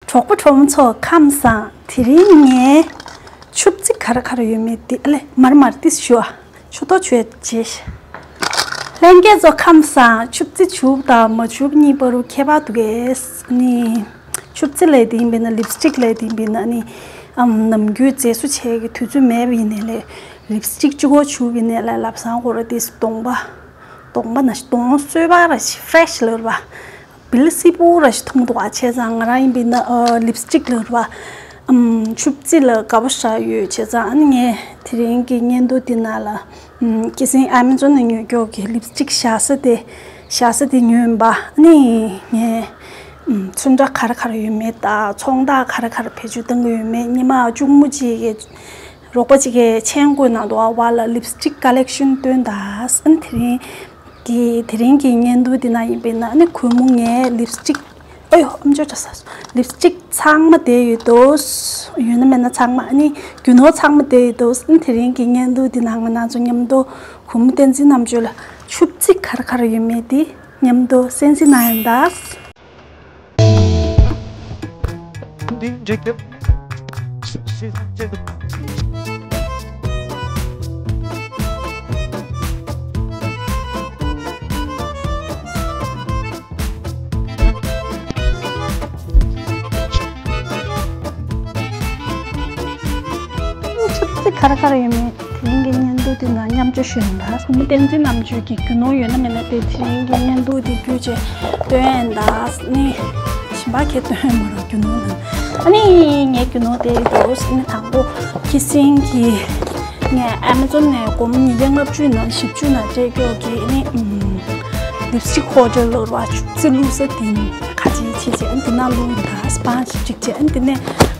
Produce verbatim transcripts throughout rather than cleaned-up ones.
གྲོགས་པོ་གྲོགས་མོ་ཚོ་ཁམས་བཟང་། དེ་རིང་ངས་ཆུ་བརྩི་ག་རེ་ག་རེ་ཡོད་མེད་དེ་ཨ་ལེ་མར་མར་ཏིས་ཞུ་ཨ། ཆུ་ཏོ་ཆུ་ཡ་རྗེས། ལྷན་རྒྱས་ཚོ་ཁམས་བཟང་། ཆུ་བརྩི་བྱུག་དང་མ་བྱུག་གཉིས་བར་དུ་ཁྱད་པར་འདུག་གས་ནི། ཆུ་བརྩི་ལས་དེ་ཡིན་པས་ན་ལིབ་སི་ཊིག་ལས་དེ་ཡིན་པས་ན་ནི། ཨམ་ནམ་རྒྱུན་མཛེས་བཟོ་བྱེད་ཀྱི་དུས་ཚོད་མེད་པ་ཡིན་ནའི་ལས། ལིབ་སི་ཊིག་གཅིག་པོ་བྱུག་ཡིན་ནའི་ལས་ལབ་སང་ཁོ་ར་དེ་གདོང་པ། གདོང་པ་ན་གདོང་སོས་པ་ར་ཞིག་ཧྥེ་རེ་ཤི་ལོས་པ། བིལ་སི་པུ་ར་ཞིག་མཐོང་འདུག་ཨ། བྱས་ཙང་ང་རང་ཡིན་པས་ན་ཨ་ལིབ་སི་ཊིག་ལབ་ར། ཨམ་ཆུ་བརྩི་ལ་དགའ་པོ་ཞེ་དྲག་ཡོད། བྱས་ཙང་ཨ་ནི་ངས་དེ་རིང་གི་བརྙན་ཐུང་འདི་ནང་ལ་ཨམ་ཁྱི་སེང་ཨེ་མེ་ཛོན་ནས་ཉོས་ཀྱོག་གི་ལིབ་སི་ཊིག་བཞག་ས་དེ་བཞག་ས་དེ་ཉོས་ཡིན་པ། ཨ་ནི་ངས་ཨམ་ཚོན་ཁྲ་ག་རེ་ག་རེ་ཡོད་མེད་དང་ཚོང་རྟགས་ག་རེ་ག་རེ་བེད་སྤྱོད་གཏང་གི་ཡོད་མེད། ཉི་མ་གཅུང་མོ་གཅིག་གིས་རོགས་པ་གཅིག་གིས་མཆན་བཀོད་གནང་འདུག་ཨ། བ་ལ་ལིབ་སི་ཊིག་ཀ་ལེག་ཤན་སྟོན་དང་། ཨ་ནི་དེ་རིང་གི་དེ་རིང་གི་བརྙན་ཐུང་འདི་ནང་ཡིན་པས་ན་ཨ་ནི་གུས་མོ་ངའི་ལིབ་སི་ཊིག་ཨ་ཡོ་ཨམ་ཅོག་འདྲ་ས་སོང་། ལིབ་སི་ཊིག་ཚང་མ་དེ་ཡོད་དོ། ཡོད་ན་མེད་ན་ཚང་མ། ཨ་ནི་རྒྱུ་ནོར་ཚང་མ་དེ་ཡོད་དོ། ཨ་ནི་དེ་རིང་གི་བརྙན་ཐུང་འདི་ནང་ང་རང་ཚོ་མཉམ་དུ་གུས་མོ་བསྟན་འཛིན་རྣམ་དཔྱོད་ལ་ཆུ་བརྩི་ག་རེ་ག་རེ་ཡོད་མེད་དེ་མཉམ་དུ་གསན་གཟིགས་གནང་ཡིན་ད། འདི་འགྲིག་འདུག་ཆུ་བརྩི་ག་རེ་ག་རེ་ཡོད་མེད། དེ་རིང་གི་བརྙན་ཐུང་འདི་ནང་མཉམ་སྤྱོད་ཞུ་ཡིན་ད། གུས་མོ་བསྟན་འཛིན་རྣམ་དཔྱོད་ཀྱི་རྒྱུ་ནོར་ཡོད་ན་མེད་ན་དེ་དེ་རིང་གི་བརྙན་ཐུང་འདི་བརྒྱུད་བྱས་སྟོན་ཡིན་ད། ནི་གཞན་པ་གས་སྟོན་མ་རུང་རྒྱུ་ནོར་ནི། ཨ་ནི་ངའི་རྒྱུ་ནོར་དེ་རེད་འདུག་ནི་དང་པོ་ཁྱི་སེང་གི་ངས་ཨེ་མ་ཛོན་ནས་སྒོར་མོ་ཉིས་བརྒྱ་ལྔ་བཅུ་ནང་བཞི་བཅུ་ནང་སྤྲད་ཀྱོག་གི་ནི་ལིབ་སི་ཊིག་ཧོལ་ཌར་ལོར་བ་ཆུ་བརྩི་བླུགས་ས་དེ་ནི་ཁ་ཅིག་བྱས་བྱས་ཨ་ནི་དེ་ནང་བླུགས་ཡིན་ད། སྤང་ཞིག་ཅིག་བྱས་ཨ་ནི་དེ་ནས་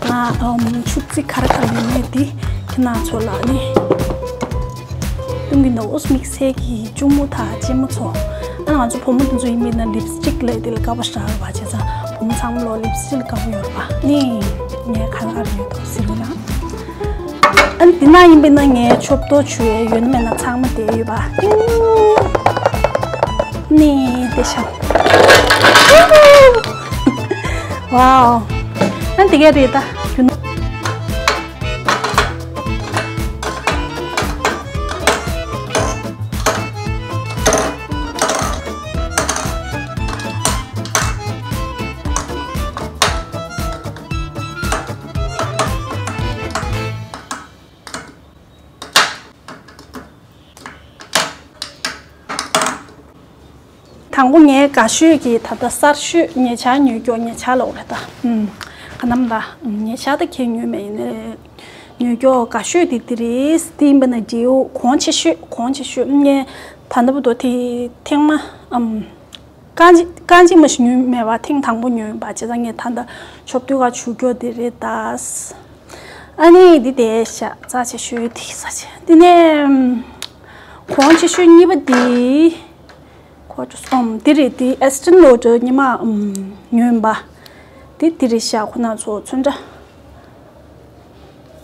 ང་ཨམ་ཆུ་བརྩི་ག་རེ་ག་རེ་ཡོད་མེད་དེ་ཁྱེད་རང་ཚོ་ལ་ནི་སྟོན་གྱི་འདུག་དམིགས་བསལ་གྱི་གཅུང་མོ་དང་གཅེན་མོ་ཚོ། ཨ་ང་ཚོ་བུ་མོ་དེ་ཚོ་ཡིན་མིན་ན་ལིབ་སི་ཊིག་ལས་དེ་ལ་དགའ་པོ་ཞེ་དྲག་ཡོད་པ། བྱས་ཙང་བུ་མོ་ཚང་མ་ལོ་ལིབ་སི་ཊིག་ལ་དགའ་པོ་ཡོད་པ་ནི་ངས་ག་རེ་ག་རེ་ཡོད་དོ་ཟེར་ན། ཨ་ནི་དེ་ན་ཡིན་པས་ན་ངའི་ཆོབ་ཏོ་ཆུ་ཡས་ཡོད་ན་མེད་ན་ཚང་མ་དེ་ཡོད་པ། ནི་དེ་ཤ། ཝའོ། ཨ་ནི་དེ་ག་རེད་ད། དང་པོ་ངའི་དགའ་ཤོས་ཀྱི་ད་ལྟ་གསར་ཤོས་ཉེ་ཆར་ཉོས་ཀྱོག་ཉེ་ཆར་ལོག་རེད་ད། ཨུམ། ག་ནམ་ད། ཨུམ། ཉེ་ཆར་ད་ཁྱེད་ཉོས་མེད་ཡིན་ནའི། ཉོས་ཀྱོག་དགའ་ཤོས་དེ་དེ་རེད། དེ་ཡིན་པ་ན་འབྲིའུ་གོང་ཆེ་ཤོས་གོང་ཆེ་ཤོས་ངས་ད་ལྟ་བར་དུ་དེ་ཐེངས་མ་ཨུམ། རྐང་གཅིག་རྐང་གཅིག་མ་ཞིག་ཉོས་མེད་པ་ཐེངས་དང་པོ་ཉོས་ཡིན་པ། བྱས་ཙང་ངས་ད་ལྟ་ཆོབ་ཏུ་ག་བྱུག་ཀྱོག་དེ་རེད་ད། ཨ་ནི་འདི་དེ་ཤ་རྩ་ཆེ་ཤོས་དེ་ས་ཆེ་དེ་ནས་གོང་ཆེ་ཤོས་གཉིས་པ་དེ་ཁོ་ཚོ་སོམ་དེ་རེད། དེ་ཨེ་སི་ཊེན་ལོ་ཌར་ཉི་མ་ཉོས་ཡིན་པ། དེ་དེ་རེད་ཤ། ཁོ་ན་ཚོ་ཚོན་ཁྲ།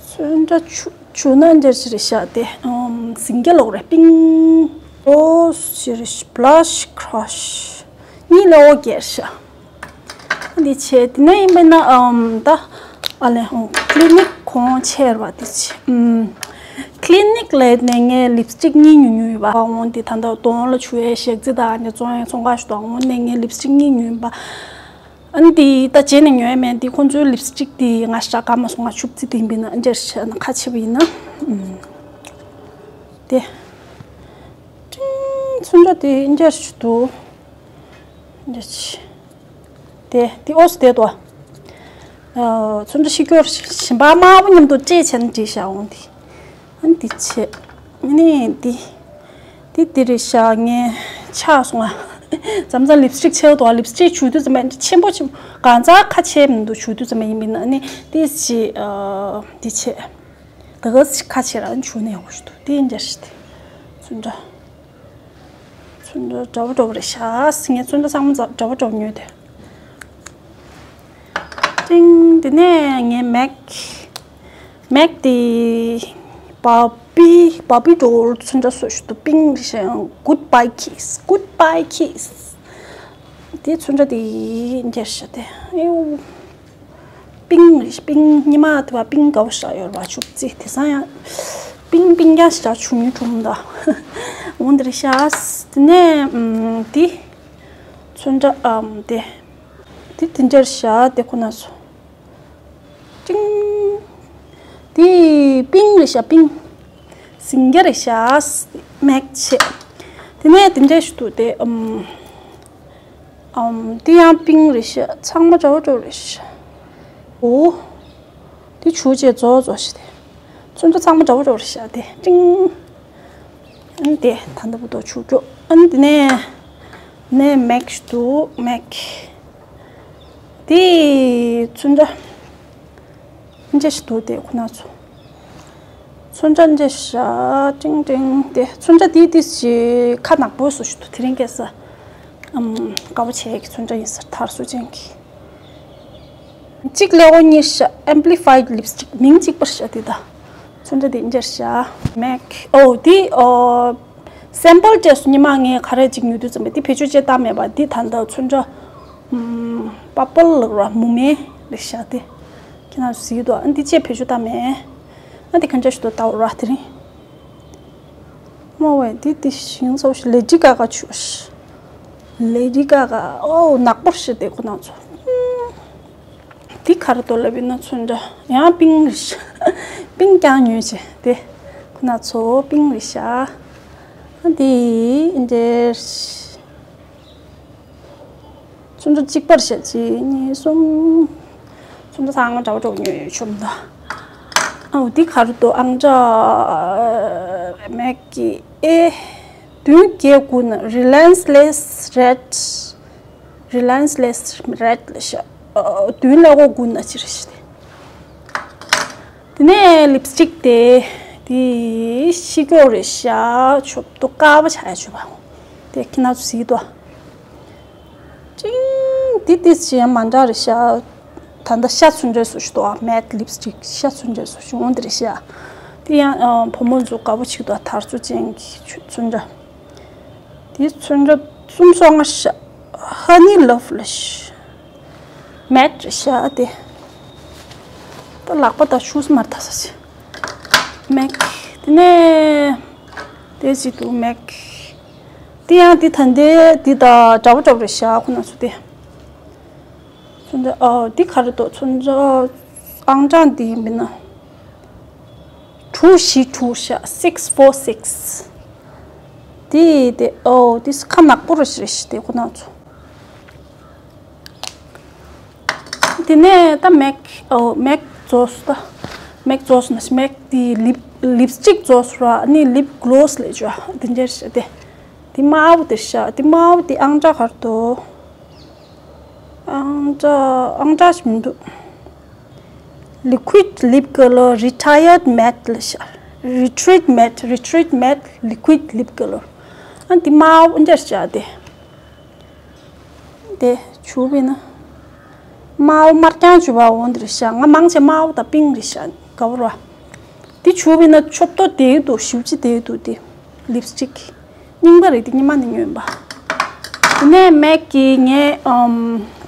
ཚོན་ཁྲ་བྱུག་བྱུག་ན་འདྲ་ཞིག་རེད་ཤག་དེ་ཨམ་ཟིང་སྐྱ་ལོག་རེད། པིང་། ཨོ་ཞིག་རེད་ཤག་བྷི་ལ་ཤི་ཁི་ར་ཤི་གཉིས་ལ་ཨོ་རྒྱལ་ཤག་འདི་བྱས་དེ་ནས་ཡིན་པས་ན་ཨམ་ད་ཨ་ལེ་ཧོང་ཀི་ལི་ནིག་གོང་ཆེར་བ་དེ་བྱས། ཨམ་ཀི་ལི་ནིག་ལས་ནས་ངས་ལིབ་སི་ཊིག་གཉིས་ཉོས་ཉོས་ཡོད་པ། འོང་དེ་ད་ལྟ་གདོང་ལ་བྱུག་ཡས་ཞག་རྩི་དང་ནས་བཙོང་ཡས་ཚོང་ཁང་ཞིག་དང་འོང་ནས་ངས་ལིབ་སི་ཊིག་གཉིས་ཉོས་ཡོད་པ། ཨ་ནི་འདི་ད་རྗེས་ནས་ཉོས་མེད་འདི། ཁོང་ཚོའི་ལིབ་སི་ཊིག་འདི་ང་ཞག་ག་མ་སོང་། ང་ཆུ་བརྩི་འདི་ཡིན་ན་འདྲ་ཞིག་ན་ཁ་ཕྱེ་བ་ཡིན་ན། ཨུམ། དེ། ཀྲིང་། ཚོན་ཁྲ་དེ་འདྲ་ཞིག་འདུག་འདྲ་ཞིག་དེ་དེ་ཨོ་སི་དེ་དོ། ཨ་ཚོན་ཁྲ་ཤི་སྐྱོར་ཞིམ་པ་དམར་པོ་མཉམ་དུ་སྤྲད་བྱས་ན་འགྲིག་ཤག་འོང་དེ། ཨ་འདི་བྱས། ཨ་ནི་འདི། འདི་འདི་རེད་ཤག་ངས་ཆག་སོང་ང་། མཚམས་མཚམས་ལིབ་སི་ཊིག་ཆག་འདུག་ལིབ་སི་ཊིག་བྱུག་དུས་ཙམ་པ་ཆེན་པོ་ཆེན་པོ་གང་ཚ་ཁ་ཆེ་མི་འདུག་བྱུག་དུས་ཙམ་པ་ཡིན་པས་ན་ཨ་ནི་འདི་ཞིག་ཨ་འདི་བྱས། ད་ག་ཁ་ཆེ་རང་བྱུག་ནས་ཡག་པོ་ཞིག་འདུག་འདི་འདྲ་ཞིག་དེ། ཚོན་ཁྲ། ཚོན་ཁྲ་འདྲ་པོ་འདྲ་པོ་རེད་ཤག་ངས་ཚོན་ཁྲ་ཚང་མ་འདྲ་པོ་འདྲ་པོ་ཉོས་ཏེ། ཏིང་། དེ་ནས་ངས་མེག་མེག་དེ་བ་པི་བ་པི་ཌོལ་ཚོན་ཁྲ་བཟོ་ཞུ་དུ་པིང་ཞེས། Goodbye kiss, goodbye kiss། དེ་ཚོན་ཁྲ་དེ་འདྲ་ཞིག་དེ་ཨེའུ། པིང་རེད་ཤག་པིང་ཉི་མ་དེ་བ་པིང་དགའ་བོ་ཞིག་ཡོད་རེད་བ། ཆུ་ཚོད་དེང་སང་ཡང་པིང་པིང་རྐྱང་ཞིག་བྱུང་ཡོད་བྱུང་ད། འོ་འདི་རེད་ཤག་དེ་ནས་ཨམ་དེ་ཚོན་ཁྲ་ཨམ་དེ་དེ་དེ་འདྲ་རེད་ཤག་དེ་ཁོ་ན་ཚོ། ཀྲིང་། དེ་པིང་རེད་ཤག་པིང་། ཟིང་སྐྱ་རེད་ཤག་མེག་བྱས། དེ་ནས་དེ་འདྲ་ཞིག་འདུག་དེ་ཨམ། ཨམ། དེ་ཡང་པིང་རེད་ཤག་ཚང་མ་འདྲ་བོ་འདྲ་བོ་རེད་ཤག་འོ། དེ་བྱུག་བྱས་རྫོགས་རྫོགས་ཤིག་དེ། ཚོན་ཁྲ་ཚང་མ་འདྲ་བོ་འདྲ་བོ་རེད་ཤག་དེ་ཀྲིང་། ཨ་ནི་དེ་ད་ལྟ་བུ་དོ་བྱུག་རྒྱུ། ཨ་ནི་དེ་ནས་ནས་མེག་ཞིག་འདུག་མེག་དེ་ཚོན་ཁྲ་འདྲ་ཞིག་འདུག་དེ་ཁོ་ན་ཚོ། ཚོན་ཁྲ་འདྲ་ཤག་ཀྲིང་ཀྲིང་དེ་ཚོན་ཁྲ་དེ་དེ་ཞིག་ཁ་ནག་པོ་བཟོ་ཞིག་འདུག་དེ་རིང་ཁ་སང་། ཨམ། དགའ་པོ་བྱས་ཀྱི་ཚོན་ཁྲ་ཡིན་ཟེར་དར་སོ་ཅན་གྱི། གཅིག་ཀླད་ཀོར་གཉིས་ཤག Amplified Lipstick མིང་གཅིག་པ་ཤག་དེ་ད། ཚོན་ཁྲ་དེ་འདྲ་ཤག་མེག་ཨོ་དེ་ཨོ། སེམ་པལ་བཅས་སུ་ཉི་མ་ངས་ག་རེ་གཅིག་ཉོ་དུས་ཙམ་པ་དེ་བེད་སྤྱོད་བྱས་བཏང་མེད་པ་འདི་ད་ལྟ་ཚོན་ཁྲ། ཨམ། པར་པལ་ལབ་ར་མུ་མེ་རེད་ཤག་དེ། ཁྱེད་རང་ཚོ་གཟིགས་འདུག་ཨ་འདི་བཅས་བེད་སྤྱོད་བཏང་མེད། ཨ་འདི་ག་འདྲ་ཞིག་འདུག་ལྟ་འོ་ར་དེ་རིང་། མོ་ཝེ་འདི་འདི་ཞིང་ཚོ་ཞིག་ལེ་ཌི་ག་ག་ཆུ་ཞིག་ལེ་ཌི་ག་ག་ཨོ་ནག་པོ་ཞིག་དེ་ཁོ་ན་ཚོ། འདི་ག་རེ་འདུག་ལབ་ཡིན་ན་ཚོན་ཁྲ་ཡང་པིང་རེད་ཤག་པིང་རྐྱང་ཉོས་བྱས་དེ་ཁོ་ན་ཚོ་པིང་རེད་ཤག་འདི་འདྲ། ཚོན་ཁྲ་གཅིག་པར་བཤད་གཅིག་གཉིས་གསུམ། ཚོན་ཁྲ་ཚང་མ་འདྲ་བོ་འདྲ་བོ་ཉོས་ཡོད་ཆོམ་ད། ཨའོ་འདི་ག་རེ་འདུག་ཨང་གྲངས་མེག་གི་ཨེ། བདུན་བརྒྱད་དགུ་ན་Relentless Red། Relentless Red ལ་ཤ། བདུན་ཀླད་ཀོར་དགུ་ན་ཅི་རེད་ཤི་དེ། དེ་ནས་ལིབ་སི་ཊིག་དེ། དེ་ཤི་སྐྱོ་རེད་ཤག་ཆོབ་ཏོ་དཀར་པོ་ཆགས་ཡ་ཆོ་བ། དེ་ཁྱེད་རང་ཚོ་གཟིགས་དོ། ཅིང་། དེ་དེ་ཅི་ཡང་མ་འདྲ་རེད་ཤག་ད་ལྟ་ཤ་ཚོན་འདྲ་བཟོ་ཞིག་འདུག་ཨ། མེཊ་ལིབ་སི་ཊིག་ཤ་ཚོན་འདྲ་བཟོ་ཞིག་འོང་དེ་རེད་ཤག་དེ་ཡང་ཨ། བུ་མོ་ཚོ་དགའ་པོ་ཅིག་འདུག་ཨ། དར་ཚོ་ཅན་གྱི་ཚོན་འདྲ། དེ་ཚོན་འདྲ་གསུམ་སོ་ལྔ་ཤག་ཧ་ནི་ལབ་ལ་ཤག་མེཊ་རེད་ཤག་ཨ་དེ། ད་ལག་པ་ད་ཤུ་སི་མར་ད་ས་ཆེ། མེག་དེ་ནས་དེ་ཅི་འདུག་མེག་དེ་ཡང་དེ་ད་འདི་འདི་ད་འདྲ་པོ་འདྲ་པོ་རེད་ཤག་ཁོ་ན་ཚོ་དེ། ཚོན་ཁྲ་ཨོ་འདི་ག་རེ་འདུག་ཚོན་ཁྲ་ཨང་གྲངས་འདི་ཡིན་པས་ན། དྲུག་བཞི་དྲུག་ཤག six four six དེ་དེ་ཨོ་དེ་ཁ་ནག་པོ་རེད་ཤག་དེ་ཁོ་ན་ཚོ། དེ་ནས་ད་མེག་ཨོ་མེག་རྫོགས་སོང་ད། མེག་རྫོགས་སོང་ན་མེག་དེ་ལིབ་ལིབ་སི་ཊིག་རྫོགས་སོང་ར་ནི་ལིབ་གློ་སི་ལས་བྱོས་དེ་འདྲ་ཤག་དེ། དེ་དམར་པོ་དེ་ཤག་དེ་དམར་པོ་དེ་ཨང་གྲངས་ག་རེ་འདུག་ཨང་གྲངས་ཨང་གྲངས་ཤིག་མི་འདུག Liquid Lip Color Retired Matte ལ་ཤག Retreat Matte Retreat Matte Liquid Lip Color ཨ་འདི་དམར་པོ་འདྲ་ཤག་དེ། དེ་བྱུག་པས་ན། དམར་པོ་དམར་རྐྱང་བྱུག་པ་འོང་དེ་རེད་ཤག་ང་མང་ཆེ་དམར་པོ་དང་པིང་རེད་ཤག་དགའ་པོ་ར། དེ་བྱུག་པས་ན་ཆོབ་ཏོ་དེ་འདུག་ཞིབ་ཅི་དེ་འདུག་དེ། ལིབ་སི་ཊིག་རྙིང་པ་རེད་དེ་སྔོན་མ་ནས་ཉོས་ཡིན་པ། དེ་ནས་མེག་གི་ངས་ཨམ་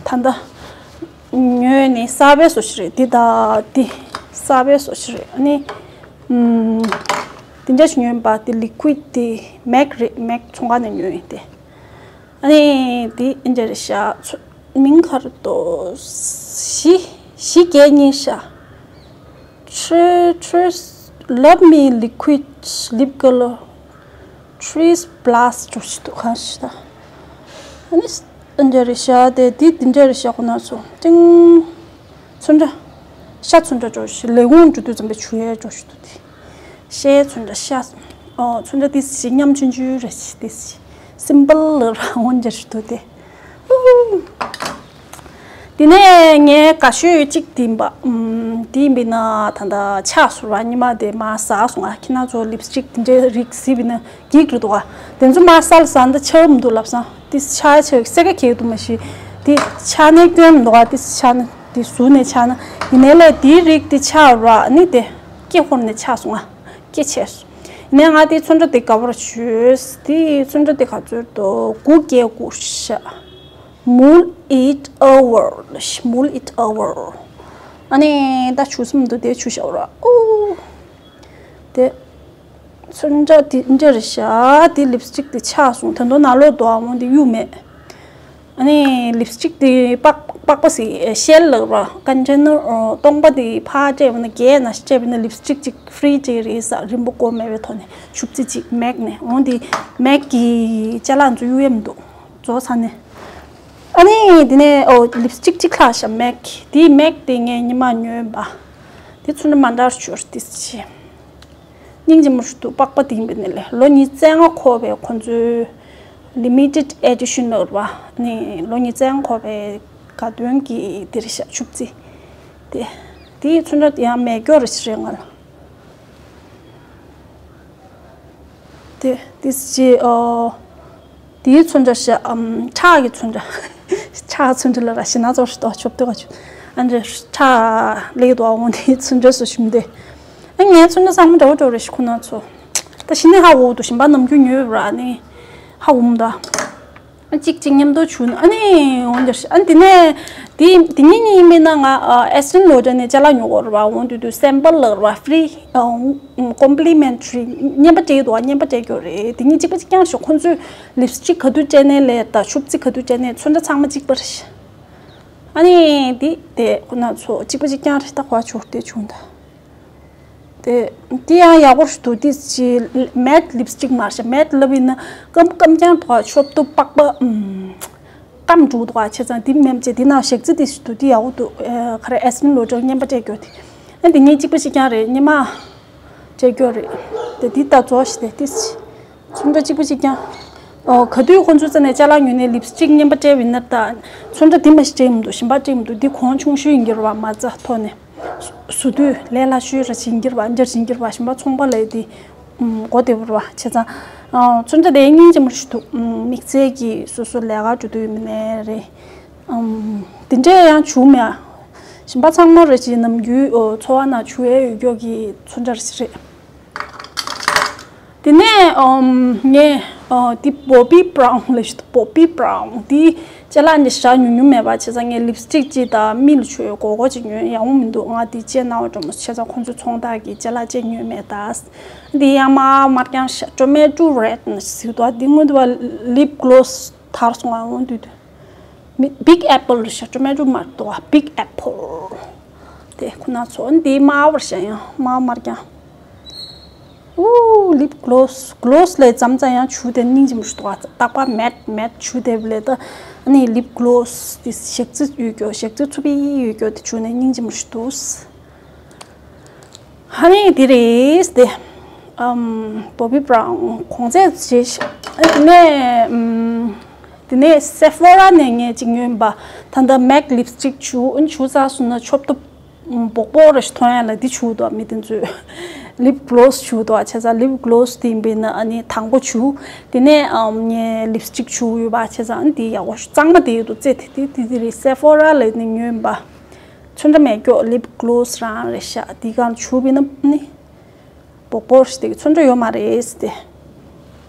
ད་ལྟ་ཉོས་ནས་གསར་པའི་བཟོ་ཞིག་རེད་འདི་ད་འདི་གསར་པའི་བཟོ་ཞིག་རེད་ཨ་ནི། ཨམ་དེ་འདྲ་ཞིག་ཉོས་ཡིན་པ་དེ་ལི་ཀུ་ཌི་དེ་མེག་རེད་མེག་ཚོང་ཁང་ནས་ཉོས་ཡིན་དེ། ཨ་ནི་དེ་འདྲ་རེད་ཤག་མིང་ག་རེ་འདུག་བཞི་བཞི་བརྒྱད་གཉིས་ཤག Tre- Trace Love Me Liquid Lip Color Trace Blast འདྲ་ཞིག་འདུག་གང་ཞིག་ད། ཨ་ནི་འདི་འདྲ་རེད་ཤག་དེ་དེ་འདི་འདྲ་རེད་ཤག་ཁོ་ན་ཚོ་ཏིང་། ཚོན་ཁྲ། ཤ་ཚོན་ཁྲ་འདྲ་ཞིག་ལས་ཁུངས་འགྲོ་དུས་ཙམ་པའི་བྱུག་ཡས་འདྲ་ཞིག་འདུག་དེ། ཤའི་ཚོན་ཁྲ་ཤ། ཨོ་ཚོན་ཁྲ་ཏིས་ཞིག་ཉམ་ཆུང་ཆུང་རེ་ཞིག་ཏིས་ཞིག་སིམ་པལ་ལ་རང་དབང་འཇར་ཞིག་འདུག་སྟེ། དེ་ནས་ངས་དགའ་ཤོས་གཅིག་དེ་ཡིན་པ། ཨུམ། དེ་ཡིན་པས་ན་ད་ལྟ་ཆག་སོང་བ་ཉི་མ་དེ་མ་ཟ་སོང་ང་ཁྱེད་རང་ཚོ་ལིབ་སི་ཊིག་དེ་འདྲའི་རིགས་གཟིགས་པས་ན་འགྱིག་རེད་འདུག་ག་དེ་ཚོ་མ་ཟ་ལ་ཟ་འདི་ཆག་མི་འདུག་ལབ་སང་ཏིས་ཆག་ཆག་སེ་ཀ་གས་འདུག་མ་ཤི། དེ་ཆག་ནས་སྐྱོན་མི་འདུག་ག་ཏིས་ཆག་ན་དེ་ཟུར་ནས་ཆག་ན་ཡིན་ནའི་ལས་དེའི་རིགས་དེ་ཆག་ར་ནི་དེ་སྐེ་ཧོར་ནས་ཆག་སོང་ང་། སྐེ་ཆད་སོང་། ནས་ང་དེ་ཚོན་ཁྲ་དེ་ག་བར་བྱོས། དེ་ཚོན་ཁྲ་དེ་ག་ཚོད་དོ་དགུ་བརྒྱད་དགུ་ཤ། Mull it over. Mull it over. ཨ་ནི་ད་བྱུག་སེམས་འདུག་དེ་བྱུག་བཞག་ར། ཨུ། དེ། ཚོན་ཁྲ་དེ་འདྲ་རེད་ཤག་དེ་ལིབ་སི་ཊིག་དེ་ཆག་སོང་། ད་དུང་ནང་ལོགས་དུ་འོང་དེ་གཡུག་མེད། ཨ་ནི་ལིབ་སི་ཊིག་དེ་པགས་པགས་པ་ཟིག་ཤེལ་ལགས་ར། ཀན་ཌི་ཤི་ནར་སྟོང་པ་དེ་ཕར་སྤྲད་པ་ན་རྒྱས་ན་སྤྲད་པ་ན་ལིབ་སི་ཊིག་ཅིག་ཧྥི་རི་ཅིག་རེད་ས། རིན་པོ་བཀོལ་མེད་པའི་ཐོག་ནས་ཆུ་ཚོད་གཅིག་མེག་ནས་འོང་དེ་མེག་གི་ཅ་ལག་ཚོ་གཡུག་ཡས་མི་འདུག་རྫོགས་ཚར་ནས། ཨ་ནི་དེ་ནས་ཨོ་ལིབ་སི་ཊིག་གཅིག་ལྷག་ཤག་མེག་དེ་མེག་དེ་ངས་སྔོན་མ་ཉོས་པ། དེ་ཚོན་ཁྲ་མ་འདྲ་ཞིག་ཡོད་རེད་དེ་ཅི། སྙིང་རྗེ་མོ་ཞིག་འདུག་པགས་པ་དེ་ཡིན་པ་ནས་ལས་ལོ་ཉི་ཤུ་རྩ་ལྔ་འཁོར་བའི་ཁོ་ཚོའི་ལི་མི་ཊེཌ་ཨེ་ཌི་ཤན་ལབ་ར། ནི་ལོ་ཉི་ཤུ་རྩ་ལྔ་འཁོར་བའི་དགའ་སྟོན་གྱི་དེ་རེད་ཤག་ཆུ་ཚོད་དེ། དེའི་ཚོན་ཁྲ་དེ་ཡང་མེད་སྐྱོ་རེ་ཞིག་རེད་ང་ལ། དེ་དེ་ཅི་ཨོ། དེའི་ཚོན་ཁྲ་ཤ་ཨམ་ཁྲག་གི་ཚོན་ཁྲ། ཁྲག་ཚོན་ཁྲ་ལ་ར་ཤི་ན་ཚོར་ཤི་ཏོ་ཆོབ་ཏོ་ག་ཆུ། ཨ་འདྲ་ཁྲག་ལེགས་དོ་འོང་དེའི་ཚོན་ཁྲ་སུ་ཞུམ་དེ། ཨ་ངའི་ཚོན་ཁྲ་ཚང་མ་འདྲ་བོ་འདྲ་བོ་རེ་ཤི་ཁོ་ན་ཚོ། ད་ཤི་ནི་ཧ་འོ་དུ་ཞིམ་པ་ནམ་རྒྱུན་ཉོས་ར་ནི་ཧ་འོམ་ད། གཅིག་གཅིག་མཉམ་དུ་བྱུགས་ན་ཨ་ནི་འོང་འདིར་ཨ་ནི་དེ་ནས་དེ་དེ་ཉིན་གཉིས་མིན་ན་ང་ཨེ་སི་ཊེན་ལོ་ཌར་ནས་ཅ་ལག་ཉོ་གོ་ར་བ། འོང་དུས་དུས་སེམ་པལ་ལག་ར་བ་ཧྥི་རི་ཀོམ་པི་ལི་མེན་ཊི་རི་བརྙན་པར་སྤྲད་འདུག་བ། བརྙན་པར་སྤྲད་རྒྱུ་རེད། དེ་ཉིན་གཅིག་པ་གཅིག་རྐྱང་ཞིག་ཁོང་ཚོས་ལིབ་སི་ཊིག་ག་དུས་སྤྲད་ནའི་ལས་དང་ཆུ་ཚོད་ག་དུས་སྤྲད་ནའི་ཚོན་ཁྲ་ཚང་མ་གཅིག་པ་རེད། ཨ་ནི་དེ་དེ་ཁོ་ན་ཚོ་གཅིག་པ་གཅིག་རྐྱང་རེད། ད་གོ་བ་ཆོག་དེ་བྱུང་ད། དེ་དེ་ཡང་ཡག་པོ་ཞིག་འདུག་དེ་ཅི་མེཊ་ལིབ་སི་ཊིག་མ་རེད་ཤག་མེཊ་ལབ་ཡིན་ན་སྐམ་སྐམ་རྐྱང་དོ་ཆོབ་ཏུ་པགས་པ་ཨམ་སྐམ་འགྲོ་དོ་བྱས་ཙང་དེ་མེམ་ཅེ་དེ་ན་ཞག་རྩི་དེ་ཞིག་འདུག་དེ་ཡག་པོ་འདུག་ཨེ་ག་རེ་ཨེ་སི་ཊེན་ལོ་ཌར་བརྙན་པར་སྤྲད་རྒྱུ་དེ། ཨ་དེ་ངས་གཅིག་པ་གཅིག་རྐྱང་རེད། སྔོན་མ་སྤྲད་རྒྱུ་རེད། དེ་དེ་ལྟ་རྫོགས་ཤིག་དེ་དེ་ཅི། ཚོན་ཁྲ་གཅིག་པ་གཅིག་རྐྱང་། ཨོ་ག་དུས་ཁོང་ཚོའི་རྩ་ནས་ཅ་ལག་ཉོས་ནས་ལིབ་སི་ཊིག་རྙིང་པ་སྤྲད་པ་ཡིན་ན་ད། ཚོན་ཁྲ་དེ་མ་ཞིག་སྤྲད་མི་འདུག་ཞིམ་པ་སྤྲད་མི་འདུག་འདི་གོང་ཆུང་ཤོས་ཡིན་གྱི་རེད་བ། མ་རྩ་ཐོག་ནས་བཟོ་དུས་ལས་སླ་ཤོས་ར་ཡིན་གྱི་རེད་བ། འཇར་ཡིན་གྱི་རེད་བ། ཞིམ་པ་ཚོང་པ་ལས་དེ་མགོ་བདེ་པོ་རེད་བ། བྱས་ཙང་ཚོན་ཁྲ་དེ་སྙིང་རྗེ་མོ་ཞིག་འདུག་དམིགས་བསལ་གྱིས་སོ་སོ་ལས་ཀ་འགྲོ་དུས་མི་ནས་རེད། དེ་འདྲས་ཡང་བྱུག་མེད། ཞིམ་པ་ཚང་མ་རེ་ཞིག་ནམ་རྒྱུན་འཚོ་བ་ནང་བྱུག་ཡས་ཡོད་རྒྱུ་གི་ཚོན་ཁྲ་རེ་ཞིག་རེད། དེ་ནས་ཨམ་ངས་ཨ་དེ་བོ་བི་བྷ་རའུན་ལབ་ཤག་བོ་བི་བྷ་རའུན་དེ་ཅ་ལག་འདི་ཞག་ཉུང་ཉུང་མེད་པ་བྱས་ཙང་ངས་ལིབ་སི་ཊིག་ཅིག་དང་མིག་ལ་བྱུག་ཡས་སྒོར་སྒོར་ཅིག་ཉོས་ཡག་པོ་མི་འདུག་ང་དེ་ཅེ་ནའོ་འགྲོ་མོ་བྱས་ཙང་ཁོང་ཚོ་ཚོང་བདག་གིས་ཅ་ལག་ཅེ་ཉོས་མེད་ད། འདི་ཡང་དམར་དམར་རྐྱང་ཤག་ཊོ་མེ་ཊོ་རེཌ་ནི་ཟེར་འདུག་དེ་སྔོན་དུ་བ་ལིབ་གློ་སི་དར་སོང་ང་འོང་དུས་དུས། མི་བིག་ཨེ་པལ་ལ་ཤ་ཊོ་མེ་ཊོ་མ་གཏོགས་བིག་ཨེ་པལ། དེ་ཁོ་ན་ཚོ་འདི་དམར་བར་ཤ་ཡང་དམར་དམར་ཀྱང་། ཨུ་ལིབ་གློ་སི་གློ་སི་ལས་ཙམ་ཙམ་ཡང་བྱུག་དེ་སྙིང་རྗེ་མོ་ཞིག་འདུག་རྟག་པར་མེཊ་མེཊ་བྱུག་དེ་ལས་ད་ཨ་ནི་ལིབ་གློ་སི་དེ་ཞག་རྩི་ཡོད་རྒྱུ་ཞག་རྩི་ཚུ་བི་ཡོད་རྒྱུ་དེ་བྱུག་ནས་སྙིང་རྗེ་མོ་ཞིག་འདུག་ཧ་ནི་དེ་རེད་དེ། ཨམ་བོ་བི་བྷ་རའུན་གོང་ཚད་བྱས་ཤག་དེ་ནས་ཨམ་དེ་ནས་སེ་ཕོ་ར་ནས་ངས་ཅིག་ཉོས་པ། ད་ལྟ་མེག་ལིབ་སི་ཊིག་བྱུག་ཨ་ནི་བྱུག་ཚར་སོང་ན་ཆོབ་ཏོ་སྦོག་སྦོག་རེ་ཞིག་མཐོང་ཡ་ལ་འདི་བྱུག་འདུག་མི་དེ་ཚོས་ལིབ་གློ་སི་བྱུག་འདུག་བྱས་ཙང་ལིབ་གློ་སི་དེ་ཡིན་པས་ན་ཨ་ནི་དང་པོ་བྱུག་དེ་ནས་ཨམ་ངས་ལིབ་སི་ཊིག་བྱུག་ཡོད་པ་བྱས་ཙང་ཨ་ནི་དེ་ཡག་པོ་ཞིག་གཙང་མ་དེ་ཡོད་འདུག་རྩེ་དེ་དེ་དེ་དེ་རེད། སེ་ཕོ་ར་ལ་ནས་ཉོས་པ། ཚོན་ཁྲ་མེད་ཀྱོག་ལིབ་གློ་སི་རང་རེད་ཤག་དེ་གང་བྱུག་པས་ན་ནི་སྦོག་སྦོག་ཞིག་དེ་ཚོན་ཁྲ་ཡོད་མ་རེད་ཟེར་ཏེ།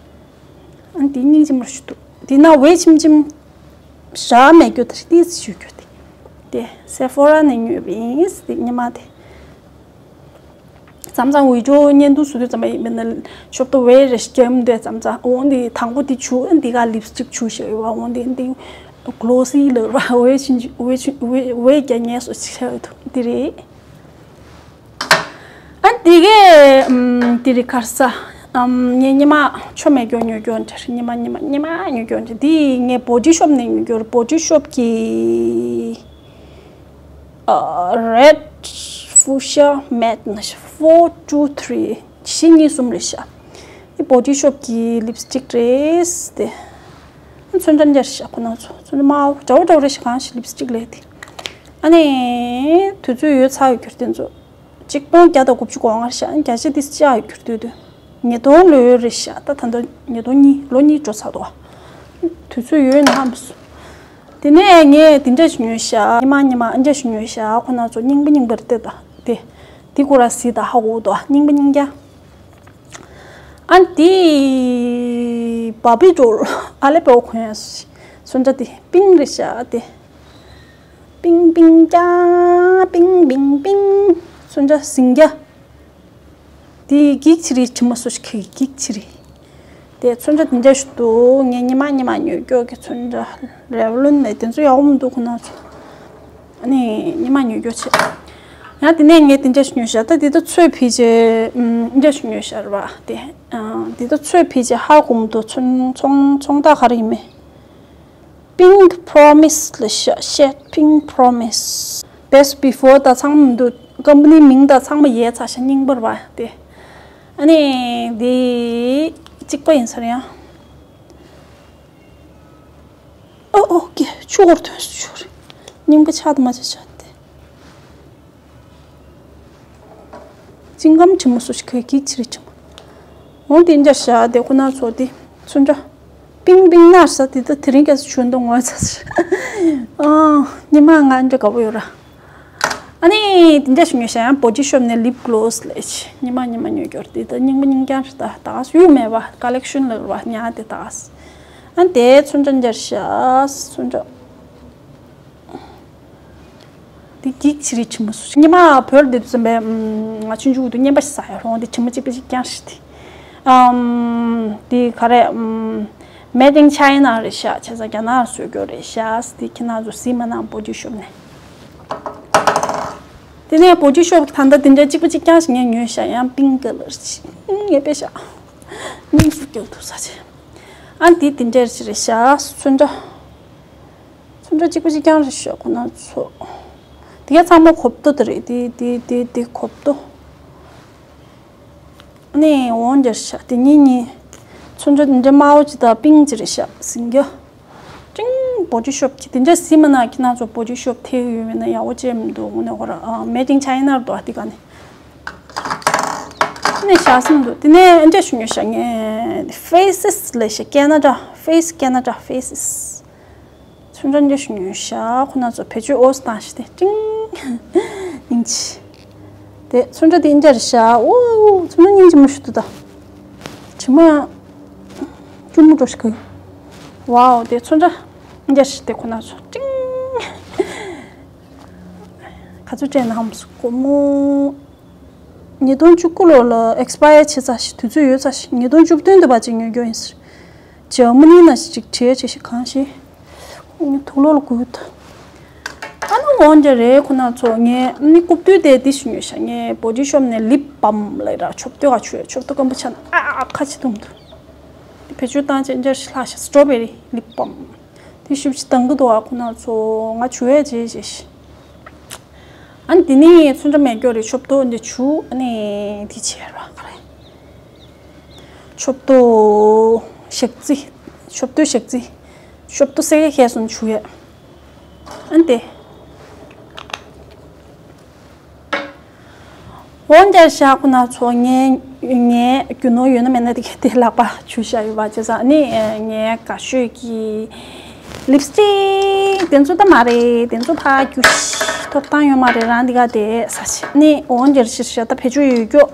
ཨ་ནི་དེ་སྙིང་རྗེ་མོ་ཞིག་འདུག་དེ་ན་འོད་ཆེམ་ཆེམ་ཞག་མེད་ཀྱོག་དེ་ཏིས་ཞུ་ཀྱོག་དེ། དེ་སེ་ཕོ་ར་ནས་ཉོས་པ་ཡིན་ཟེར་ཏེ་སྙེ་མ་དེ། མཚམས་མཚམས་འུད་སྒྲོག་བརྙན་ཐུང་བཟོ་དུས་ཙམ་པ་ཡིན་པས་ན་ཤོབ་ཏོ་འོད་རེ་ཞིག་རྒྱབ་འདུག་མཚམས་མཚམས་འོང་དེ་དང་པོ་དེ་བྱུག་ཨ་ནི་དེ་ག་ལིབ་སི་ཊིག་བྱུག་ཞེས་ཡོད་པ་འོང་དེ་འདི་གློ་སི་ལབ་ར་འོད་ཆེན་འོད་ཆེན་འོད་འོད་རྒྱག་ཉེས་སོ་ཞེས་བྱ་ཡོད་དེ་རེད། ཨ་དེ་གས་ཨམ་དེ་རེད་ཁར་ས་ཨམ་ངས་སྙེ་མ་ཆོ་མེད་ཀྱོག་ཉོ་ཀྱོག་འདྲ་སྙེ་མ་སྙེ་མ་སྙེ་མ་ཉོ་ཀྱོག་འདྲ་དེ་ངས་བོ་ཌི་ཤོབ་ནས་ཉོ་ཀྱོག་བོ་ཌི་ཤོབ་ཀྱི་ཨ་རེད་ཕུ་ཤ་མེད་ན་ཤ་ཕོར་ཊུ་ཐི་རི་བཞི་གཉིས་གསུམ་རེད་ཤག་དེ་བོ་ཌི་ཤོབ་ཀྱི་ལིབ་སི་ཊིག་རེད་དེ། ཚོན་ཁྲ་འདྲ་ཤག་ཁོ་ན་ཚོ་ཚོན་དམར་པོ་འདྲ་བོ་འདྲ་བོ་རེད་ཤག་གང་ཞིག་ལིབ་སི་ཊིག་ལས་དེ། ཨ་ནི་དུས་ཚོད་ཡོལ་ཚར་ཡོད་རྒྱུ་དེ་ཚོ། ཆིག་སྟོང་བརྒྱ་དང་དགུ་བཅུ་གོ་ལྔ་ཤག་བརྒྱ་ཆ་དེ་བཅག་ཡོད་རྒྱུ་དུས་དུས། ཉིས་སྟོང་ལོས་རེད་ཤག་ད་ད་ལྟ་ཉིས་སྟོང་གཉིས་ལོ་གཉིས་འགྲོ་ཚར་འདུག་དུས་ཚོད་ཡོལ་ན་ཧམ་སོང་། དེ་ནས་ངས་དེ་འདྲ་ཞིག་ཉོས་ཤག་ཉི་མ་ཉི་མ་ཨ་འདྲ་ཞིག་ཉོས་ཤག་ཁོ་ན་ཚོ་རྙིང་པ་རྙིང་པ་རེད་དེ་ད་དེ། དེ་ཁོ་ར་སི་ད་ཧ་གོ་འདུག་རྙིང་པ་རྙིང་རྒྱ། ཨ་འདི་བ་བི་ཌོལ་ཨ་ལེ་པའོ་ཁོན་སོན་ཏྲ་དེ་པིང་རེད་ཤག་དེ། པིང་པིང་ཀྱང་པིང་པིང་ མཚོན་ཆ་ཟིང་རྒྱ། དེ་གིག་ཆི་རི་དྲི་མ་སོ་ཞིག་གི་གིག་ཆི་རི། དེ་མཚོན་ཆ་དེ་འདྲ་ཞིག་འདུག་ངས་ཉི་མ་ཉི་མ་ཉོས་ཀྱོག་གི་མཚོན་ཆ་རེ་བ་ལུན་ནས་དེ་ཚོ་ཡག་པོ་མི་འདུག་ཁོ་ན་ཚོ། ཨ་ནི་ཉི་མ་ཉོས་ཀྱོག་ཆེ། ཡང་དེ་ནས་ངས་དེ་འདྲ་ཞིག་ཉོས་ཤག་ད་དེ་ད་ཚོས་ཕི་ཅེ་ཨམ་འདྲ་ཞིག་ཉོས་ཤག་རེད་བ་དེ། ཨ་དེ་ད་ཚོས་ཕི་ཅེ་ཧ་གོ་མི་འདུག་ཚོང་ཚོང་ཚོང་རྟགས་ག་རེ་ཡིན་མིན། Pink Promise ལ་ཤ་ཤད། Pink Promise Best Before ད་ཚང་མ་མི་འདུག་ཀམ་པ་ནི་མིང་ད་ཚང་མ་ཡལ་ཚར་ཤག་རྙིང་པ་རེད་བ་དེ། ཨ་ནི་དེ་གཅིག་པ་ཡིན་ས་རེད་ཡ། ཨོ་ཨོ་ཀེ། ཆུ་འཁོར་ཐོན་སོང་ཆུ་རེད། རྙིང་པ་ཆགས་དུ་མ་ཆགས་ཆགས་ཏེ། ཅིང་ཀམ་དྲི་མ་སོ་ཞིག་གི་གིག་ཆི་རི་དྲི་མ། འོང་དེ་འདྲ་ཤག་དེ་ཁོ་ན་ཚོ་དེ་མཚོན་ཆ། པིང་པིང་ན་ས་དེ་ད་དེ་རིང་སྐྱེས་སུ་ཆུ་འདུག་ངོ་ཚ་ས། ཨང་། ཉི་མ་ང་འདྲ་དགའ་པོ་ཡོད་ར། ཨ་ནི་དེ་འདྲ་ཞིག་ཉོས་ཤག་ཡང་Body Shop ནས་Lip Gloss ལས་ཆེ་ཉི་མ་ཉི་མ་ཉོས་ཀྱོར་དེ་ད་རྙིང་པ་རྙིང་རྐྱང་རེད་ད་ད་ག་སུ་ཡོད་མེད་པ་collection ལ་ར་བ་ཉག་དེ་ད་ག་ས། ཨ་དེ་མཚོན་ཆ་འདྲ་ཤག་མཚོན་ཆ། དེ་གིག་ཆི་རི་དྲི་མ་སོ་ཞིག་ཉི་མ་བོད་ལ་བསྡད་དུས་ཙམ་པས་ང་ཆུང་ཆུང་དུས་རྔན་པ་ཞིག་ཟ་ཡ་རོང་དེ་དྲི་མ་གཅིག་པ་གཅིག་རྐྱང་ཞིག་དེ། ཨམ། དེ་ག་རེ་ཨམ། Made in China རེད་ཤག་བྱས་ཙང་རྒྱ་ནག་ལ་བཟོས་ཀྱོག་རེད་ཤག་དེ་ཁྱེད་རང་ཚོ་གཟིགས་མ་གནང་Body Shop ནས། དེ་ནས་Body Shop ད་ལྟ་དེ་འདྲ་གཅིག་པ་གཅིག་རྐྱང་ཞིག་ངས་ཉོས་ཤག་ཡང་pink colour ཞིག་ངས་དཔེ་ཤག་སྙིང་སུ་སྐྱོ་འདུག་ས་ཆེ། ཨ་འདི་དེ་འདྲ་ཞིག་རེད་ཤག་མཚོན་ཆ། མཚོན་ཆ་གཅིག་པ་གཅིག་རྐྱང་རེད་ཤག་ཁོ་ན་ཚོ། དེ་ག་ཚང་མ་གོབ་ཏོ་དེ་རེད་དེ་དེ་དེ་དེ་གོབ་ཏོ། ཨ་ནི་འོང་འདྲ་ཤག་དེ་གཉིས་གཉིས། མཚོན་ཆ་དེ་འདྲ་དམར་པོ་ཅིག་དང་pink ཅིག་རེད་ཤག་ཟིང་རྒྱ། ཀྲིང་Body Shop གི་དེ་འདྲ་གཟིགས་མ་གནང་ཁྱེད་རང་ཚོ་Body Shop ཐེ་ཡོད་མེད་ན་ཡག་པོ་བྱས་མི་འདུག་དངོས་གནས་ཁོ་ར་Made in China རེད་འདུག་ཨ་དེ་ག་ནས། ནས་ཞག་སེམས་འདུག་དེ་ནས་འདྲ་ཞུ་ཉོ་ཤག་ངས་Faces ལས་ཤག Canada Face Canada Faces མཚོན་ཆ་འདྲ་ཞུ་ཉོ་ཤག་ཁོ་ན་ཚོ་བེད་སྤྱོད་ཨོ་སི་བཏང་ཤག་དེ་ཀྲིང་སྙིང་རྗེ། དེ་མཚོན་ཆ་དེ་འདྲ་རེད་ཤག་ཨོ་མཚོན་ཆ་སྙིང་རྗེ་མོ་ཞིག་འདུག་ད། དྲི་མ་ཅུང་མོ་འགྲོ་ཞིག་གི། ཝའོ་དེ་མཚོན་ཆ་འདྲ་ཞིག་དེ་ཁོ་ན་ཚོ་ཀྲིང་། ག་ཚོད་སྤྲད་ན་ཧམ་སྒོར་མོ། ཉིས་སྟོང་བཅུ་དགུ་ལོ་ལ་ཨེག་སི་པ་ཡར་བྱེད་ཚར་ཤག་དུས་ཚོད་ཡོལ་ཚར་ཤག་ཉིས་སྟོང་བཅུ་བདུན་དུ་བ་ཅིག་ཉོ་རྒྱུ་ཡིན་ཟེར། ཇར་མ་ནི་ན་ཞིག་ཅིག་བྲིས་བྱས་ཤིག་གང་ཞིག་ངའི་དུག་ལོག་ལ་གུད། ཨ་ནི་འོང་འདྲ་རེད་ཁོ་ན་ཚོ་ངས་ནི་རྐུབ་སྟོད་དེ་འདི་ཞིག་ཉོས་ཤག་ངས་Body Shop ནས་Lip Balm ལབ་ར་ཆོབ་ཏོ་ག་ཆུ་ཆོབ་ཏོ་སྐམ་པོ་ཆགས་ན་ཨ་ཨ་ཁ་ཆེ་དུམ་དུ། དེ་བེད་སྤྱོད་བཏང་བྱས་འདྲ་ཞིག་ལྷག་ཤག Strawberry Lip Balm དེ་ཞིབ་ཅིག་དང་གི་འདུག་ཨ་ཁོ་ན་ཚོ་ང་ཆུ་ཡས་བྱས་བྱས་ཤིག་ཨ་ནི་དེ་ནི་མཚོན་ཆ་མེད་སྐྱོ་རེད་ཆོབ་ཏོ་འདི་ཆུ་ཨ་ནི་དེ་བྱས་ར་ག་རེ། ཆོབ་ཏོ་ཞག་རྩི། ཆོབ་ཏོ་ཞག་རྩི། ཆོབ་ཏོ་སེ་གེ་ཁེ་སོང་ཆུ་ཡས། ཨན་ཏེ། འོ་འདྲ་ཤག་ཁོ་ན་ཚོ་ངའི་ངའི་རྒྱུ་ནོར་ཡོད་ན་མེད་ན་དེ་ག་དེ་ལག་པ་འཇུ་བཞག་ཡོད་པ་བྱས་ཙང་ནི་ངའི་དགའ་ཤོས་ཀྱི་ལིབ་སི་ཊིག་དེ་ཚོ་ད་མ་རེད་དེ་ཚོ་ད་རྒྱུ་ཐོབ་ཐང་ཡོད་མ་རེད་རང་དེ་ག་དེ་ས་ཆ་ནི་འོ་འདྲ་ཤག་ཤག་ད་བེད་སྤྱོད་ཡོད་ཀྱོག་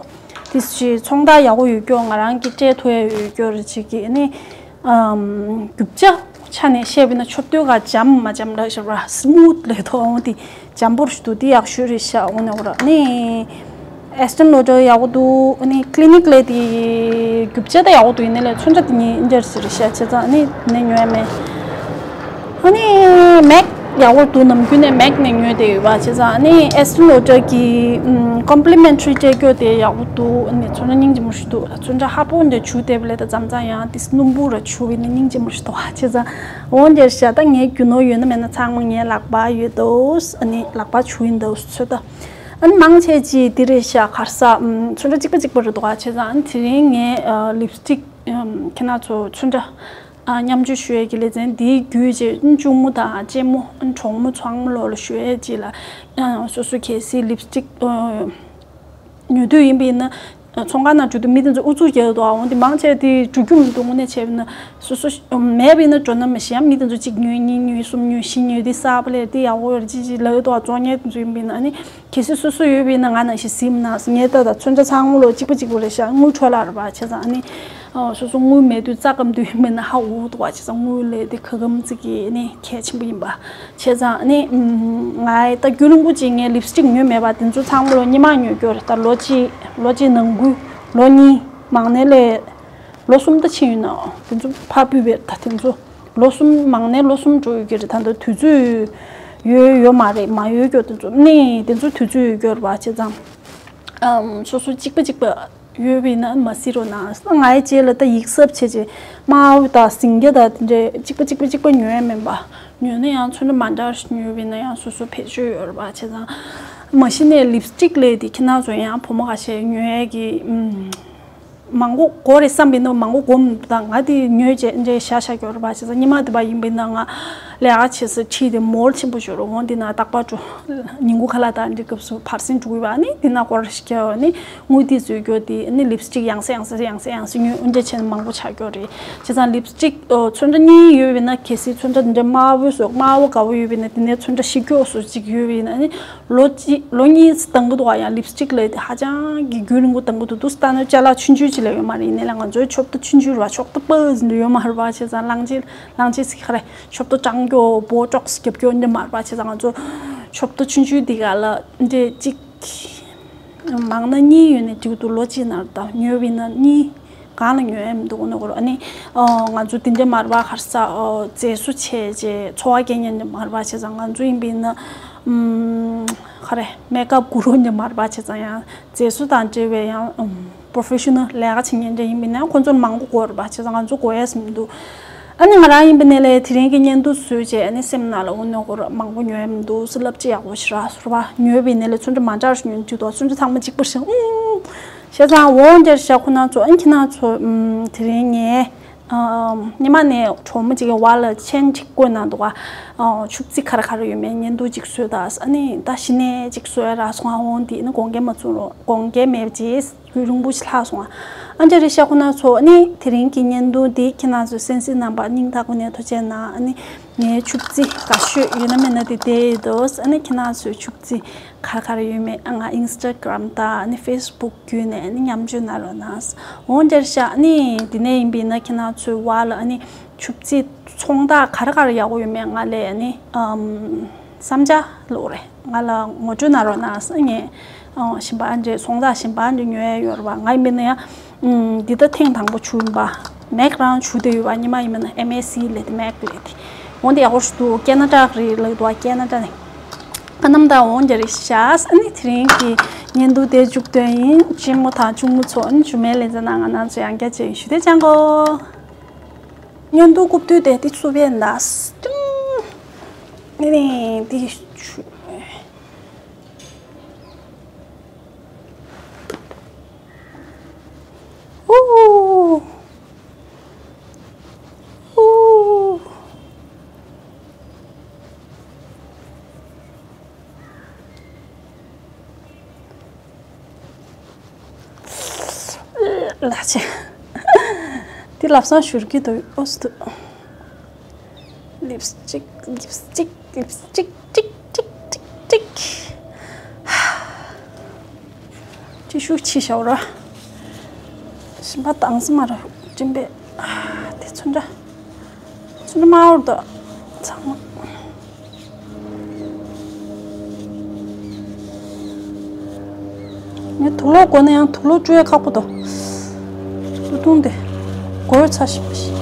དེ་ཚོ་ཚོང་རྟགས་ཡག་པོ་ཡོད་ཀྱོག་ང་རང་གི་སྤྲད་ཐུབ་ཡ་ཡོད་ཀྱོག་རེ་ཅིག་གི་ནི་རྒྱུ་ཆ་ཆ་ནས་བཤད་པ་ཡིན་ན་ཆོབ་ཏོའི་ག་འཇམ་མ་འཇམ་ལ་ཞབས་ར་སི་མུ་ཐི་ལས་ཐོག་འོང་དེ་འཇམ་པོར་ཞུ་དུ་དེ་ཡག་ཤོས་རེད་ཤག་འོང་ནས་འོ་ར་ནི་Estee Lauder ཡག་པོ་འདུག་ནི་Clinique ལས་དེ་རྒྱུ་ཆ་ད་ཡག་པོ་འདུག་ཡིན་ནའི་ལས་མཚོན་ཆ་དེ་ཉིད་འདྲ་ཞིག་རེད་ཤག་བྱས་ཙང་ནི་ནས་ཉོ་ཡ་མེད། ཨ་ནི་Mac ཡག་པོ་འདུག་ནམ་རྒྱུན་ནས་Mac ནས་ཉོས་བསྡད་ཡོད་པ་བྱས་ཙང་ཨ་ནི་Estee Lauder གི་ཨམ་complimentary སྤྲད་རྒྱུ་དེ་ཡག་པོ་འདུག་ཨ་ནི་མཚོན་ཆ་སྙིང་རྗེ་མོ་ཞིག་འདུག་མཚོན་ཆ་ཧ་པོ་འདི་ཆུ་དེབ་ལས་ད་ཙམ་ཙམ་ཡང་དེ་སྣུམ་པོ་ར་ཆུ་བའི་ནི་སྙིང་རྗེ་མོ་ཞིག་འདུག་བྱས་ཙང་འོ་འདྲ་ཤག་ད་ངའི་རྒྱུ་ནོར་ཡོད་ན་མེད་ན་ཚང་མ་ངའི་ལག་པ་ཡོད་འདུག་ཨ་ནི་ལག་པ་ཆུ་ཡིན་འདུག་ཚོད་ད་ཨ་ནི་མང་ཆེ་ཅིག་དེ་རེད་ཤག་ག་རེ་ཟ་ཨམ་མཚོན་ཆ་གཅིག་པ་གཅིག་པ་རེད་འདུག་བྱས་ཙང་ཨ་ནི་དེ་རིང་ངའི་ལིབ་སི་ཊིག་ཁྱེད་རང་ཚོ་མཚོན་ཆ། ཨ་མཉམ་སྤྱོད་ཞུ་ཡས་ཀྱི་ལེ་ཚན་འདིའི་བརྒྱུད་བྱས་གཅུང་མོ་དང་གཅེན་མོ་གྲོགས་མོ་ཚང་མ་ལོ་ལ་ཞུ་ཡས་ཅིག་ལ་སོ་སོ་གལ་སྲིད་ལིབ་སི་ཊིག་ཉོ་འདོད་ཡིན་པ་ཡིན་ན་ཚོང་ཁང་ནང་འགྲོ་དུས་མི་དེ་ཚོ་ཨུ་ཚུགས་རྒྱག་འདུག་འོན་ཏེ་མང་ཆེ་དེ་འགྲོ་རྒྱུ་མི་འདུག་དངོས་གནས་བྱས་པ་ཡིན་ན་སོ་སོ་མེད་པ་ཡིན་ན་འགྲོ་ན་མི་ཤེས་ཡང་མི་དེ་ཚོ་གཅིག་ཉོས་གཉིས་ཉོས་གསུམ་ཉོས་བཞི་ཉོས་དེ་གསར་པ་ལས་དེ་ཡག་པོ་ཡོད་རེད་ཅིག་ཅིག་ལབ་འདུག་བཙོང་མཁན་དེ་ཚོ་ཡིན་པ་ཡིན་ན་ཨ་ནི། གལ་སྲིད་སོ་སོ་ཡོད་པ་ཡིན་ན་ང་ནང་བཞིན་གཟིགས་མ་གནང་ངས་ལྟ་དང་མཚོན་ཆ་ཚང་མ་ལོ་གཅིག་པ་གཅིག་པ་རེད་ཤག་དངུལ་འཕྲོ་བརླག་རེད་པ་བྱས་ཙང་ཨ་ནི། ཨོ། སོ་སོ་དངུལ་མེད་དུས་རྩ་སྐམ་དུས་མེད་ན་ཧ་འུ་འདུག་བ། བྱས་ཙང་དངུལ་ལས་དེ་ག་གམ་ཙི་གི་ནི་གལ་ཆེན་པོ་ཡིན་པ། བྱས་ཙང་ནི་ང་ད་རྒྱུན་རིང་པོ་ཅིག་ངས་ལིབ་སི་ཊིག་ཉོས་མེད་པ། དེ་ཚོ་ཚང་མ་ལོ་སྔོན་མ་ཉོས་ཀྱོ་རེད། ད་ལོ་གཅིག་ལོ་གཅིག་ནང་ཁུལ་ལོ་གཉིས་མང་ནས་ལས་ལོ་གསུམ་ད་ཕྱིན་ཡོད་ན། དེ་ཚོ་ཕར་ཕུད་པའི་ད་དེ་ཚོ་ལོ་གསུམ་མང་ནས་ལོ་གསུམ་འགྲོ་ཡོད་ཀྱི་རེད། ད་ལྟ་དུས་ཚོད་ཡོད་ཡོད་མ་རེད། མ་ཡོད་ཀྱོ་དེ་ཚོ་ནི་དེ་ཚོ་དུས་ཚོད་ཡོད་ཀྱོ་རེད་པ། བྱས་ཙང་ཨམ་སོ་སོ་གཅིག་པ་གཅིག་པ་ཡོད་པ་ཡིན་ན་མ་གཟིགས་རོགས་གནང་། ང་ཡི་རྗེས་ལ་ད་ཡིག་གཟབ་བྱས་རྗེས་དམར་པོ་དང་སེང་གེ་དང་དེ་འདྲའི་གཅིག་པ་གཅིག་པ་གཅིག་པ་ཉོ་ཡ་མིན་པ། ཉོས་ན་ཡང་ཚོན་ཁྲ་མ་འདྲ་ཞིག་ཉོས་པ་ཡིན་ན་ཡང་སོ་སོ་བེད་སྤྱོད་ཡོད་རེད་པ། བྱས་ཙང་མ་གཞི་ནས་ལིབ་སི་ཊིག་ལས་དེ་ཁྱེད་རང་ཚོ་ཡང་བུ་མོ་ཁ་ཤས་ཉོ་ཡ་གི་ཨམ་མང་པོ་དགོས་རེད་བསམ་པ་ཡིན་ན་མང་པོ་དགོས་མི་འདུག་ད་ང་དེ་ཉོས་རྗེས་འདྲའི་བཞག་བཞག་ཡོད་རེད་པ། བྱས་ཙང་སྔོན་མ་དེ་པ་ཡིན་པ་ཡིན་ན་ང་ལས་ཀ་བྱེད་ས་ཁྲིད་དེ་མོལ་ཆེན་པོ་ཞིག་རེད། འོང་དེ་ན་རྟག་པར་འགྲོ། ཉིན་གུང་ཁ་ལག་དང་འདི་སྐབས་སུ་བར་སེང་འགྲོ་གི་པ། ནི་དེ་ན་སྐོར་ཞིག་བརྒྱབ་ནི་དངུལ་དེ་བཟོས་རྒྱུ་དེ་ནི་ལིབ་སི་ཊིག་ཡང་སེ་ཡང་སེ་ཡང་སེ་ཡང་སེ་ཉོས། འོན་ཏེ་བྱས་ན་མང་པོ་ཆགས་རྒྱུ་རེད། བྱས་ཙང་ལིབ་སི་ཊིག་ཨོ་ཚོན་ཁྲ་གཉིས་ཡོད་པ་ཡིན་ན། གལ་སྲིད་ཚོན་ཁྲ་འདི་འདྲ་དམར་པོ་བཟོ་དམར་པོ་དགའ་པོ་ཡོད་པ་ཡིན་ན། དེ་ནས་ཚོན་ཁྲ་ཞིབ་སྐྱོ་བཟོ་ཅིག་ཡོད་པ་ཡིན་ན་ནི། ལོ་གཅིག་ལོ་གཉིས་ཙམ་འདང་གི་འདུག་ག་ཡང་ལིབ་སི་ཊིག་ལས་དེ་ཧ་ཅང་གི་རྒྱུན་རིང་པོ་འདང་གི་འདུག་འདུག་སེ་ལྟ་ན་ཅ་ལག་ཆུང་ཆུང་ཅིག་ལས་ཡོད་མ་རེད། ཡིན་ནའི་ལས་ང་ཚོའི་ཕྱོགས་མཐའ་ཆུང་ཆུང་རེད་པ། ཕྱོགས་མཐའ་ཆུང་ཆུང་ཡོད་མ་རེད་པ། བྱས་ཙང་གླང་ཆེན་གླང་ཆེན་ཟེར་ག་རེད། ཕྱོགས་མཐའ་སྐྲང་རྒྱུ་སྦོ་ཊོག་སི་རྒྱབ་རྒྱུ་འདི་མ་རེད་པ། བྱས་ཙང་ང་ཚོ་ཕྱོགས་མཐའ་ཆུང་ཆུང་འདི་ག་ལ་འདི་གཅིག་མང་ན་གཉིས་ཡོད་ནས་འགྲིག་འདུག་ལོ་གཅིག་ནང་ད་ཉོས་པ་ཡིན་ན་གཉིས། གང་ལ་ཉོ་ཡ་མི་འདུག་ནོ་གོ། ཨ་ནི་ཨོ་ང་ཚོ་དེ་འདྲ་མ་རེད་པ། ག་རེ་ཟ། ཨོ་མཛེས་བཟོ་བྱས་རྗེས་འཚོ་བ་སྐྱེལ་མཁན་འདྲ་མ་རེད་པ། བྱས་ཙང་ང་ཚོ་ཡིན་པ་ཡིན་ན་ཨམ་ག་རེ་མེག་ཨབ་གུ་རུ་འདྲ་མ་རེད་པ། བྱས་ཙང་ཡང་མཛེས་བཟོ་དང་འབྲེལ་བའི་ཡང་ཨམ་པོ་རོ་ཕེ་ཤ་ནལ་ལས་ཀ་བྱེད་མཁན་འདྲ་ཡིན་པ་ཡིན་ན་ཁོང་ཚོར་མང་པོ་དགོས་རེད་པ། བྱས་ཙང་ང་ཚོ་དགོས་ཡ་ཟིག་མི་འདུག་ཨ་ནི་ང་རང་ཡིན་པ་ཡིན་ན་ལས་དེ་རིང་གི་བརྙན་ཐུང་བཟོས་རྗེས་ཨ་ནི་སེམས་ནང་ལ་འོ་ནོ་གོ་ར་མང་པོ་ཉོ་ཡ་མི་འདུག་ཟེར་ལབ་ཅི་ཡག་པོ་ཞིག་རག་སོང་ར། ཉོས་པ་ཡིན་ན་ལས་ཚོན་ཁྲ་མ་འདྲ་ཞིག་ཉོས་འདུག་ཚོན་ཁྲ་ཚང་མ་གཅིག་པ་ཞིག་ཨུམ། བྱས་ཙང་འོ་འདྲ་ཞིག་ཁོ་ན་ཚོ། ཨ་ནི་ཁྱེད་རང་ཚོ་ཨུམ་དེ་རིང་ངས་ཨམ་ཉི་མ་ནས་གྲོགས་མོ་གཅིག་གི་བར་ལ་མཆན་གཅིག་བཀོད་གནང་འདུག་ག་ཨ་ཆུ་བརྫིས་ག་རེ་ག་རེ་ཡོད་མེད་བརྙན་ཐུང་གཅིག་བཟོས་དང་། ཨ་ནི་ད་གཞི་ནས་གཅིག་བཟོས་རག་སོང་། ཨ་འོ་འདི་ནི་དགོངས་འགལ་མ་ཚོམ་རོགས། དགོངས་འགལ་མེད་པ་བྱས། རྒྱུན་རིང་པོ་ཞིག་ལྷག་སོང་ང་། ཨ་འདྲ་རེད་ཤག་ཁོ་ན་ཚོ། ཨ་ནི་དེ་རིང་གི་བརྙན་ཐུང་འདི་ཁྱེད་རང་ཚོའི་གསན་གཟིགས་གནང་བར་སྙིང་ཐག་པ་ནས་ཐུགས་རྗེ་གནང་། ཨ་ནི་ངའི་ཆུ་བརྫིས་དགའ་ཤོས་ཡོད་ན་མེད་ན་དེ་བསྡད་ཡོད་དོ། ཨ་ནི་ཁྱེད་རང་ཚོའི་ཆུ་བརྫིས་ག་རེ་ག་རེ་ཡོད་མེད་ཨ་ང་ཨིན་སི་ཊ་གྷི་རམ་དང་ཨ་ནི་ཕེ་སི་བུག་བརྒྱུད་ནས་ཨ་ནི་མཉམ་སྤྱོད་གནང་རོགས་གནང་། འོ་འདྲ་ཤག་ཨ་ནི་དེ་ནས་ཡིན་པ་ཡིན་ན་ཁྱེད་རང་ཚོའི་བར་ལ་ཨ་ནི་ཆུ་བརྫིས་ཚོང་རྟགས་ག་རེ་ག་རེ་ཡག་པོ་ཡོད་མེད་ང་ལ་ཨ་ནི་ཨམ་བསམ་འཆར་ལོག་རེད། ང་ལ་ངོ་སྤྲོད་གནང་རོགས་གནང་། ངས་ཨང་ཞིམ་པ་འདྲ་ཚོང་རྟགས་ཞིམ་པ་འདྲ་ཉོ་ཡ་ཡོད་རེད་པ། ང་ཡིན་པ་ན་ཡང་ཨང་འདི་ད་ཐེངས་དང་པོ་བྱུང་པ། མེག་རང་བྱུང་བསྡད་ཡོད་པ། ཉི་མ་ཡིན་པ་ན་ཨེམ་ཨེ་སི་ལས་དེ་མེག་ལས་དེ་འོ་འདི་ཡག་པོ་ཞིག་འདུག་ཀེ་ན་ཌ་རེད་ལབ་འདུག་ཀེ་ན་ཌ་ནས། ཨ་རྣམ་དག་འོ་འདི་རེད་ཤག་ཨ་ནི་དེ་རིང་གི་བརྙན་ཐུང་དེ་མཇུག་སྡོམ་ཡིན། གཅེན་མོ་དང་གཅུང་མོ་ཚོ། ཨ་ནི་ཇུ་མེ་ལེ་ཛ་ནང་ང་ནང་ཚོ་ཡང་བསྐྱར་མཇལ་ཡོང་། ཞུ་བདེ་ཅང་གོ། བརྙན་ཐུང་རྐུབ་སྟོད་དེ་དེ་སུ་བས་འདའ་ཏུང་། ཨེ་ནས་དེ་ཆུ། ཨུ། ཨུ། ལགས་ཆེ། འདི་ལབ་སང་ཞུར་གྱི་འདུག་ཨོ་སི་འདུག་ལིབ་སི་ཊིག་ལིབ་སི་ཊིག་ལིབ་སི་ཊིག་ཊིག་ཊིག་ཊིག་ཊིག་ཅི་ཤུགས་ཆེ་ཤོག་ར། ཞིམ་པ་དྭངས་སེ་མ་ར་སྤྲིན་པས། དེ་ཚོ་འདྲ། ཚུར་མ་འོར་དོ། ཚང་མ། ངས་དུག་ལོག་དགོས་ན་ཡང་དུག་ལོག་བཀྲུ་ཡ་ཁག་པོ་དོ། དུག་སྡོང་དེ་གོས་ཚ་ཞིམ་པ་ཞིག